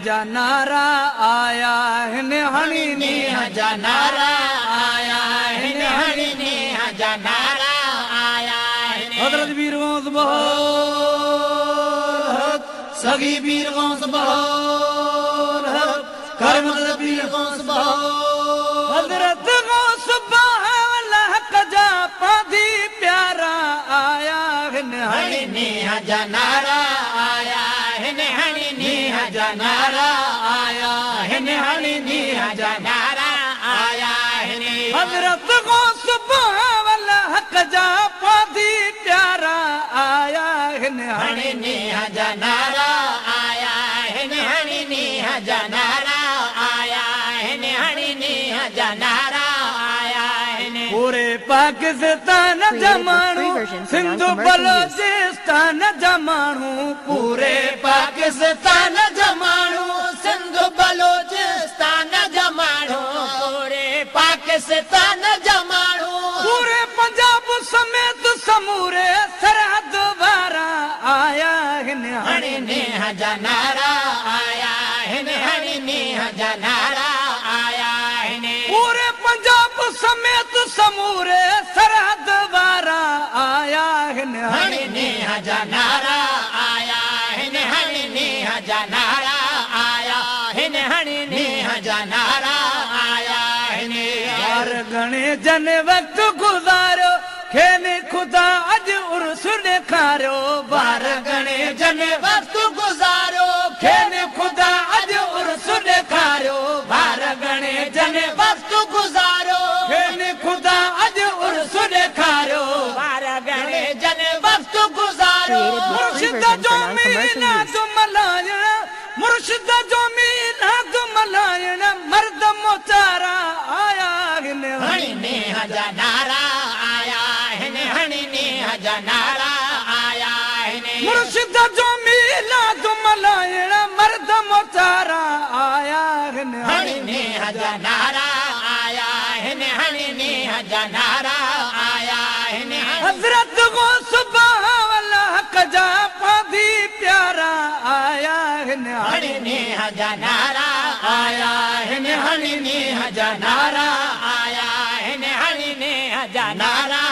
जा नारा आया आहिनि, हणी नींहं जा नारा आया आहिनि, हणी नींहं जा नारा आया आहिनि। हज़रत पीर गौस बहोर हक, सगी पीर गौस बहोर हक, करम पीर गौस बहोर। हज़रत गौस बहावल हक जा पाधी प्यारा आया आहिनि, हणी नींहं जा नारा आया आहिनि, हणी नींहं जा नारा आया आहिनि, हणी नींहं जा नारा आया आहिनि। हज़रत गौस बहावल हक जा पाधी प्यारा आया आहिनि, हणी नींहं जा नारा आया आहिनि, हणी नींहं जा नारा आया आहिनि, हणी नींहं जा नारा आया आहिनि। पूरे पाकिस्तान जा Created with free माण्हू, version for Sindhu non-commercial use. Balochistan जा माण्हू, पूरे पाकिस्तान जा माण्हू, सिंधु बलोचिस्तान जा माण्हू, पूरे पाकिस्तान जा माण्हू, पूरे पंजाब समेत समूरे सरहद वारा आया आहिनि, हणी नींहं जा नारा आया आहिनि, हणी नींहं जा नारा आया आहिनि। पूरे पंजाब समेत समूरे सरहद वारा आया आहिनि, हणी नींहं जा नारा आया आहिनि, हणी नींहं जा नारा आया आहिनि, हणी नींहं जा नारा आया आहिनि। यार घणे जन वक़्त गुज़ारियो, खेनि ख़ुदा अॼु उर्स ॾेखारियो। बार घणे जन वक़्त गुज़ारियो, खेनि ख़ुदा अॼु उर्स ॾेखारियो। बार घणे जन वक़्त गुज़ारियो, खेनि ख़ुदा अॼु उर्स ॾेखारियो। बार घणे जन वक़्त गुज़ारियो। Created with free मुर्शिद version जो for non-commercial मीलाद use. मल्हाइण, मुर्शिद जो मीलाद मल्हाइण, मर्द मोचारा आया आहिनि, हणी नींहं जा नारा आया आहिनि, हणी नींहं जा नारा आया आहिनि। मुर्शिद जो मीलाद मल्हाइण, मर्द मोचारा आया आहिनि, हणी नींहं जा नारा आया आहिनि, हणी नींहं जा नारा आया आहिनि। हज़रत गौस बहावल हक जा पाधी प्यारा आया आहिनि, हणी नींहं जा नारा आया आहिनि, हणी नींहं जा नारा आया आहिनि, हणी नींहं जा नारा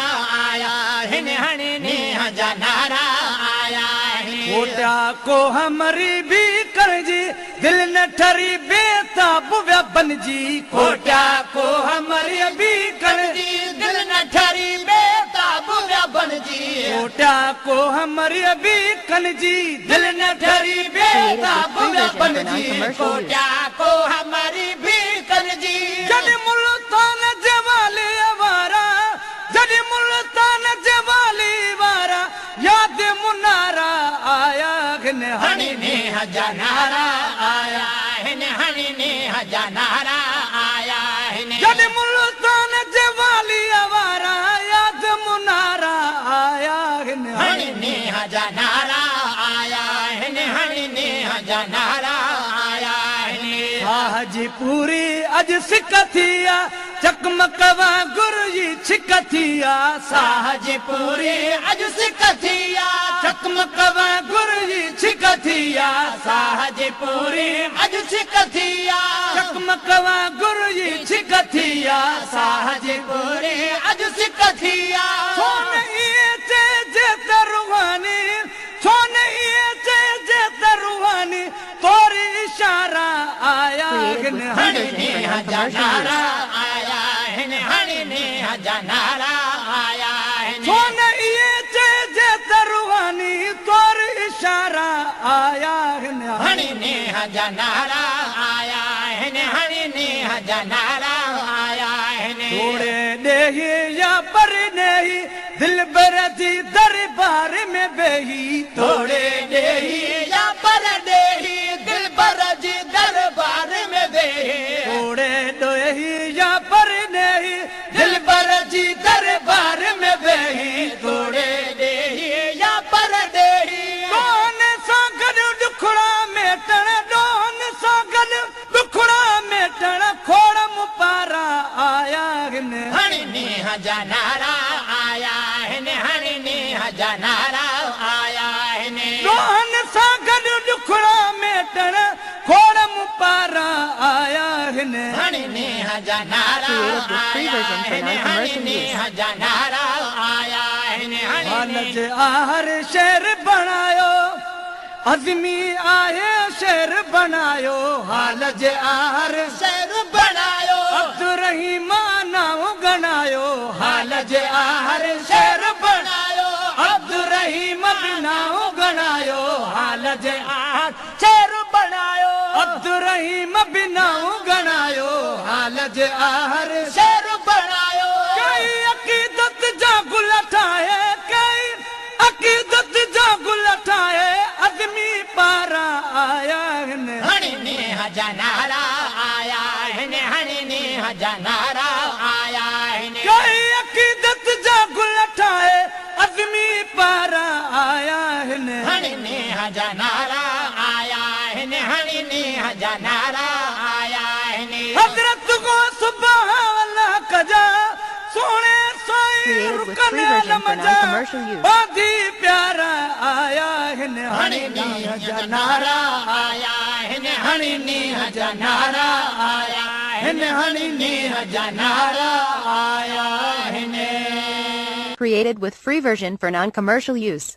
आया आहिनि, हणी नींहं जा नारा आया आहिनि। कोटा को हमरी भी करजी, दिल न ठरी बेताब व्या बनजी। कोटा को हमारी भी करजी, दिल न ठरी बेताब व्या बनजी। कोटा को हमारी भी कनजी, दिल न ठरी Created with बेताब free व्या version for बनजी। non-commercial use. Kota को हमारी भी कनजी। जॾहिं मुल्तान जवाली वारा, जॾहिं मुल्तान जवाली वारा, याद मुनारा आया आहिनि, हणी नींहं जा नारा आया आहिनि, हणी नींहं जा नारा आया आहिनि। जॾहिं मुल्तान जवाली वारा, याद मुनारा आया आहिनि, हणी नींहं जा नारा आया आहिनि, हणी नींहं जा नारा आया आहिनि। आह जी पूरी अॼु सिक थी आ, चकमक वांगुर जी छिक थी आ। साह जी पूरी अॼु सिक थी आ, चकमक वांगुर जी छिक थी आ। साह जी पूरी अॼु सिक थी आ, चकमक वांगुर जी छिक थी आ। साह जी पूरी अॼु सिक थी आ। छो न ईअं चइजे त रूहानी, छो न ईअं चइजे त रूहानी, तोर इशारा आया Created with आहिनि, free हणी version for नींहं जा non-commercial नारा use. आया आहिनि, हणी नींहं जा नारा आया आहिनि। छो न ईअं चइजे त रूहानी, तोर इशारा आया आहिनि, हणी नींहं जा नारा आया आहिनि, हणी नींहं जा नारा आया आहिनि। थोड़े ॾेही या पर ॾेही, दिलबर जी दरबार में वेही। थोड़े ॾेही या पर ॾेही, दिलबर जी दरबार में वेही। थोड़े ॾेही या पर ॾेही, दिलबर जी दरबार में वेही। थोड़े ॾेही या पर ॾेही, ॾोहन सां गॾु ॾुखड़ा मेटण, ॾोहन सां गॾु ॾुखड़ा मेटण, खोड़ मुपारा आया आहिनि, हणी नींहं जा नारा आया आहिनि, हणी नींहं जा नारा आया आहिनि। ॾोहन सां गॾु ॾुखड़ा मेटण, खोड़ नारा Created with free version for non-commercial use. जा नारा आया आहिनि। हाल जे आहर शेर बणायो, अज़मी आहे शेर बणायो। हाल जे आहर शेर बणायो, अब्दुल रहीम नाव गणायो। हाल जे आहर शेर बणायो, अब्दुल रहीम बि नाव गणायो। हाल जे आहर शेर बणायो, अब्दुल रहीम बि नाव गणायो। हाल जे आहर शेर बणायो। कई अकीदत जा गुल ठाहे, कई अकीदत जा गुल ठाहे, अज़मी पारा आया आहिनि। हणी नीह जा नारा आया आहिनि, हणी नीह जा नारा आया आहिनि। कई अकीदत जा गुल ठाहे, अज़मी पारा आया आहिनि। हणी नीह जा नारा आया आहिनि, हणी नीह जा नारा आया आहिनि। हज़रत गौस बहावल कजा, सोणे साईं Created with रुकन free version for आलम जा, non-commercial use. बांधी प्यारा आया आहिनि। हणी नीह जा नारा आया आहिनि, हणी नीह जा नारा आया आहिनि, हणी नीह जा नारा आया आहिनि। Created with free version for non-commercial use.